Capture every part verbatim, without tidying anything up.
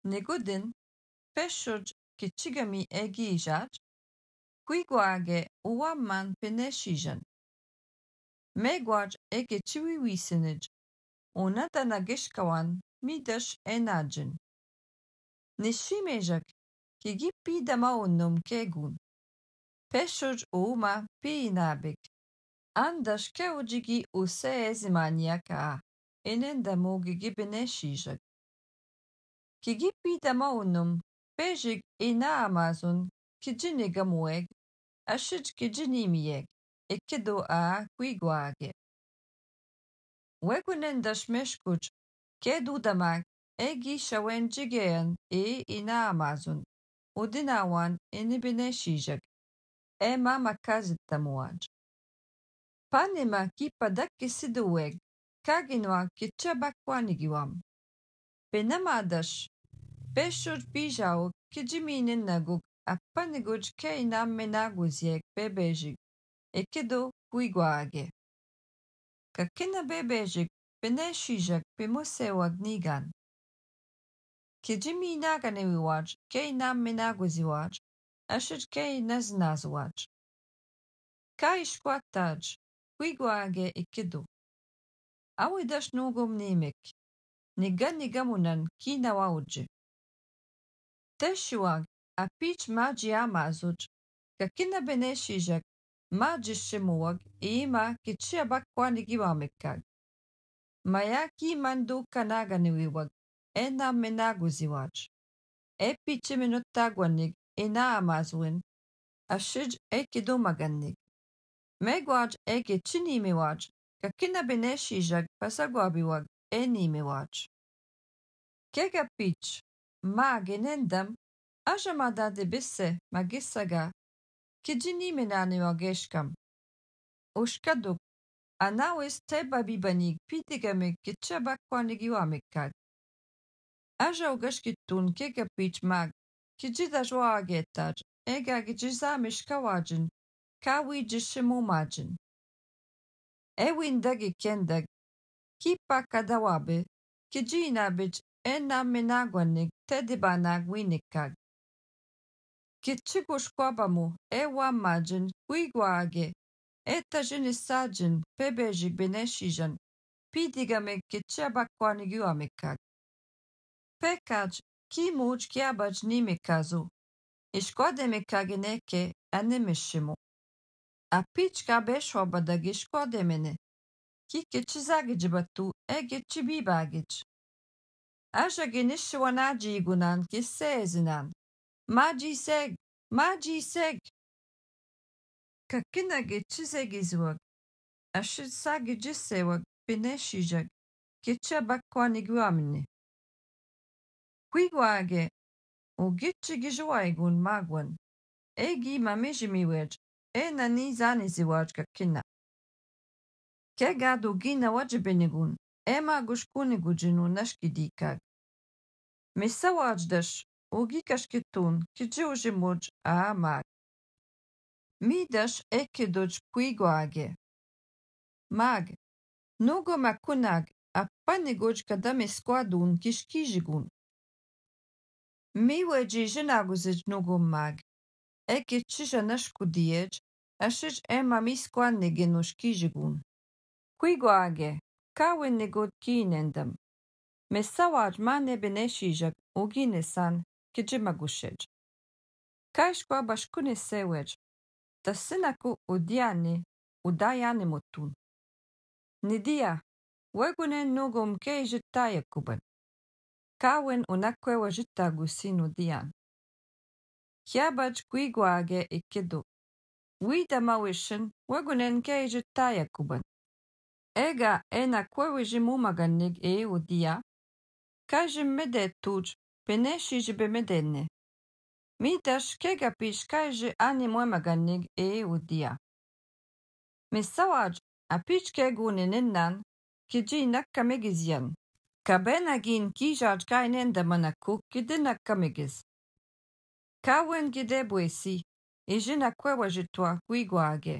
Nigodin, peshurgj ki čigami e gižač, kujgvage u amman pe nešižan. Megvač e ke čivi wisinidž, u nadana geškawan, midaš e nadžin. Ni šimežak, ki gi pida ma unum kegun. Pešuč uma pi inabik. Andaš ke udžigi u se e zimanja ka, e nenda mugi gi benešižak. Ki gi pida ma unum, pežig ina amazun, ki džini gamueg, ašidž ki džini mieg, e kedo a kujgvage. Wegunen daš meškuč, ke dudamak, e gi šawen džigean e ina amazun, u dinawan e ni benešižak, e ma makazit tamuadž. Panima ki padak ki sidueg, kaginwa ki čabakwa nigiwam. Penama daš, pešur pižauk ki džiminen naguk, a paniguč ke inam menaguzjek pe bežik, e kedo kujgwage. Kakina bebežik, pe nešižak, pe musewak nigan. Ki džimi nagane wiwač, ke inam menaguziwač, ašit ke inaznazuwač. Ka iškwatač, kujgwage e kedo. Awi daš nugum nimik, nigan nigamunan kinawa udži. Teshiwag, a pič madži amazuč, kakina benešižak, madži šimuwag, ima ki čabakwa nigiwa mekag. Maja ki mandu kanagani wiwag, e nam menaguziwač. E piči minutagwanig, e na amazwin, ašidž e ki dumaganig. Megwač e ki činimiwač, kakina benešižak pasagwabiwag, e nimiwač. Kega pič, ma genendam, aža ma dadi bise, ma gisaga, ki džini menani wa geškam. Uškaduk, anawis te babibanik, pidigamik, ki čabakwa nigiwa mekag. Aža u gaškitun kega pič mag, ki dži dažwa agetač, ega ki dži zamiš kawađin, ka widži šimu mađin. E windagi kendag, ki pakadawabi, ki dži inabič, e nam menagwanik, te dibanag winikag. Ki čiguškwabamu, e wam mađin, kujgwage, e tažini sađin, pe bežik benešižan, pidigamik ki čabakwa nigiwa mekag. Pekač, ki muč ki abač nimikazu. Iškwademikag ineke, a nimišimu. A pička bešwabadag iškwademene. Ki ki čizagi džibatu, e ki čibibagič. Aža ginišiwan ađigunan ki sezinan. Mađiseg, mađiseg. Kakina gi čizegi zuwag, ašit sagi džisewag, benešižak, ki čabakwa nigiwa mini. Kujgwage, u giči gižwajgun magwan, e gi mamiži miweč, e nani zaniziwač kakina. Kega dugina wadžibinigun, e maguškuni gudžinu naškidikag. Misawač daš, u gi kaškitun, ki dži uži muč, a mag. Mi daš e ki duč kujgwage. Mag, nugum akunag, a paniguč kada mi skwadun ki škižigun. Mi wedži žinaguzič nugum mag, e ki čiža naškudiječ, ašit e mami skwanigin u škižigun. Kujgwage, ka win nigut ki inendam. Misawač ma ne benešižak, u gine san, ki dži magušeč. Ka iškwabaškuni seweč, ta sinaku u dijani, u dajani mutun. Nidija, wegunen nugum ke ižit tajakuban. Ka win u nakwewa žitagusin u dijan. Kjabač kujgwage i kidu. Wida ma wišin, wegunen ke ižit tajakuban. Ega e nakwewiži mumaganig e u dija. Ka žin medet tuč, pe nešiži be medenne. Mi daš kega pič ka iži ani mumaganig e u dija. Misawač, a pič ke guni ninnan, ki dži nakamigiz jan. Ka bena gin kižač ka inenda manaku, ki di nakamigiz. Ka wen gide bwesi, iži nakwewa žitwa kujgwage.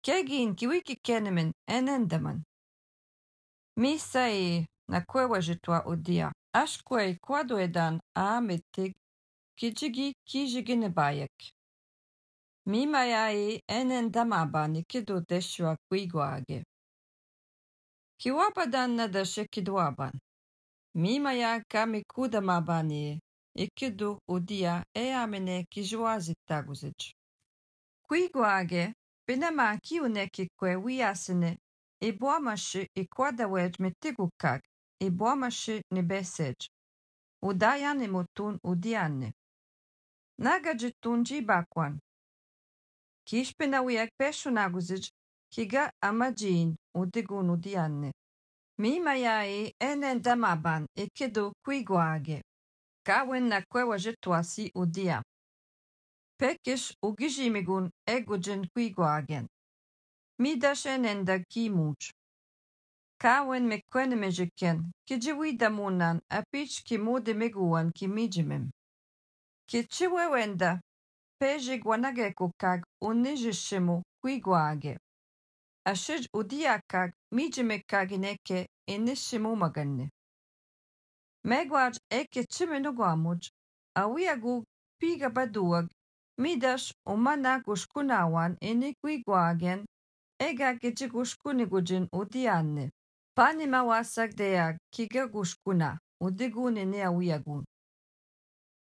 Ke gin ki wiki kenemen enendaman. Mi sa i nakwewa žitwa u dija. Aškoj kodo e dan a me tig, ki džigi ki džigi ne bajek. Mimaja e enen damaban ikidu teshuak kuiguage. Ki wabadan nadaše ki dwaban. Mimaja ka mi kuda mabani ikidu udija e amene ki žuazi taguzič. Kuiguage, pinama ki uneki kue wijasine, i bwamaši i koda wedž me tigukag, i bwamaši ni besedž. Udajan i mutun udijanne. Nagadži tun dži bakwan. Kiš pinawiak peshunaguzič, ki ga amadžin udigun udijanne. Mimaja e enen damaban ikidu kuiguage. Kawin na kue wažitwasi udija. Pekiš ugižimigun egudžin kuiguagen. Midaš enen da ki muč. Kawin me kuen me žikjen, ki dži widamunan, a pič ki mudi me guan ki miđimim. Ki či wewenda, pežig wanagekukag unižišimu kuiguage. A šidž udijakag miđimikag ineke inišimu maganne. Megwač eke čime nugwamuč, a wiagug piga baduag, midaš umana guškunawan ini kuiguagen, ega ki dži guškuniguđin udijanne. Pani ma wasak dejag ki ga guškuna, udigun ini a wiagun.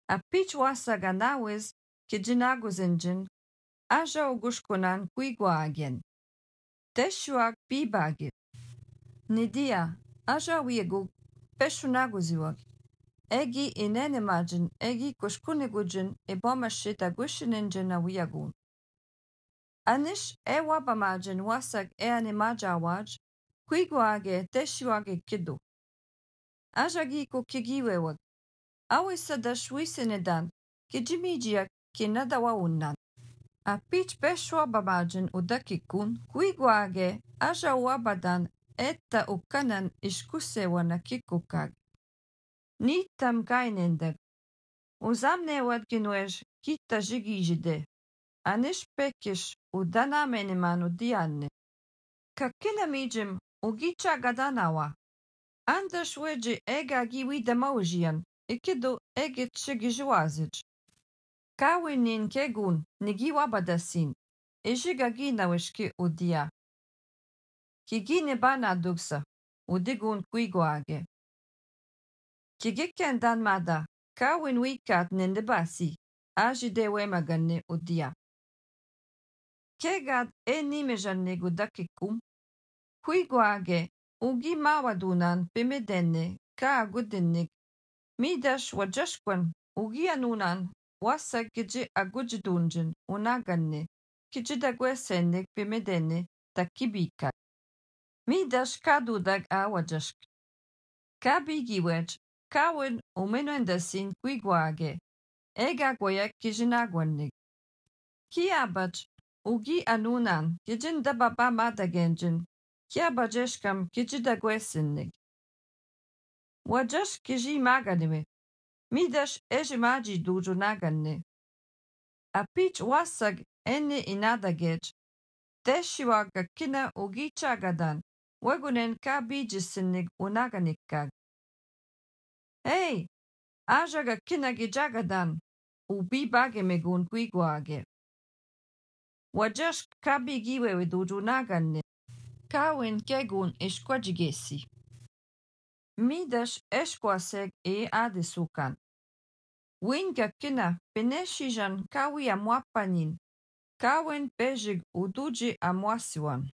A pič wasak a nawiz ki dži naguzinđin, aža uguškunan kuiguagen. Teshuak bibagi. Nidija, aža wiagug peshunaguziwag. Egi inene mađin, egi guškuniguđin i bwamaši da gušininđin a wiagun. Aniš e wabamađin wasak e ani mađa awađ, kuiguage teshuak ikidu. Aža giku ki giwewag. Awisa daš wisine dan, ki dži miđijak ki nadawa unan. A pič pešwabamađin udakikun, kuiguage aža wabadan etta ukanan iškusewa nakikukag. Nitam kajnendag. Uzamne wadginwež kita žigižide. Aniš pekiš udanameniman udijanne. Kakina miđim ugiča gadanawa. Andaš wedži ega gi widamaužijan, ikidu ege čigi žuazič. Kawin nin kegun, ni gi wabadasin, ižiga gina weški udija. Ki gine bana duksa, udigun kuiguage. Ki gikjan dan mada, kawin wikat nende basi, aži de wemaganne udija. Kegad e nimežannig udakikum, kuiguage, ugi mawadunan pimidenne ka agudinnig, midaš wadžaškwan, ugi anunan, wasak ki dži agudžidunđin unaganne, ki dži dagwesennig pimidenne, taki bikag. Midaš ka dudag a wadžašk. Ka bigi wedž, kawin umenwendasin kuiguage, ega gwajak ki žinagwannig. Ki abač, ugi anunan, ki džin dababa madagenđin, ki abačeškam ki dži dagwesennig. Wadžašk ki dži maganiwe, midaš eži mađi duđ unaganne. A pič wasak enne inadageč, teshiwa gakina ugi čagadan, wegunen ka biđisinnig unaganikkag. Hej, aža gakina gi čagadan, ubi bagemegun kuiguage. Wadžašk ka bigi wewe duđ unaganne, kawin kegun iškwađigesi. Midaš eškwaseg e adisukan. Win gakina pinešižan kawin amwapanin, kawin pežig uduđi amwasiwan.